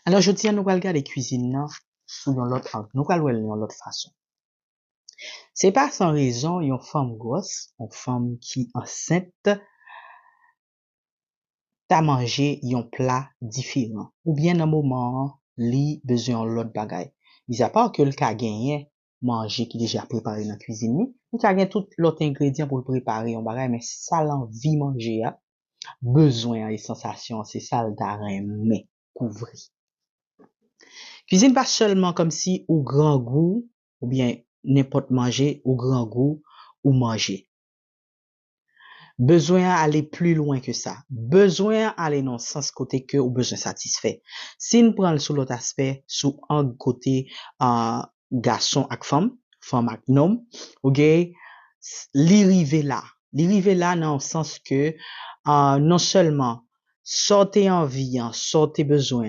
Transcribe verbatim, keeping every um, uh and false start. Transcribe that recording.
Alò, jodi a, nou pral gade kwizin nan sou yon lòt ang. Nou pral wè l yon lòt fason. Se pa san rezon yon fanm gwòs, yon fanm ki ansent, ta manje yon pla diferan. Oubyen nan moman an, li bezwen yon lòt bagay. Mizapa ke l ka genyen manje ki deja prepare nan kwizin li, li ka gen tout lòt engredyan pou l prepare yon bagay, men sa l anvi manje a, bezwen an e sansasyon an, se sa l ta renmen kouvri. Kwizin pa sèlman kòmsi ou grangou, oubyen nenpòt manje ou grangou ou manje. Bezwen an ale pli lwen ke sa. Bezwen an ale nan sans kote ke ou bezwen satisfè. Si n pran l sou lòt aspè, sou ang kote uh, gason ak fanm, fanm ak nonm, ok, li rive la. Li rive la nan yon sans ke uh, non sèlman sa w te anvi an, sa w te bezwen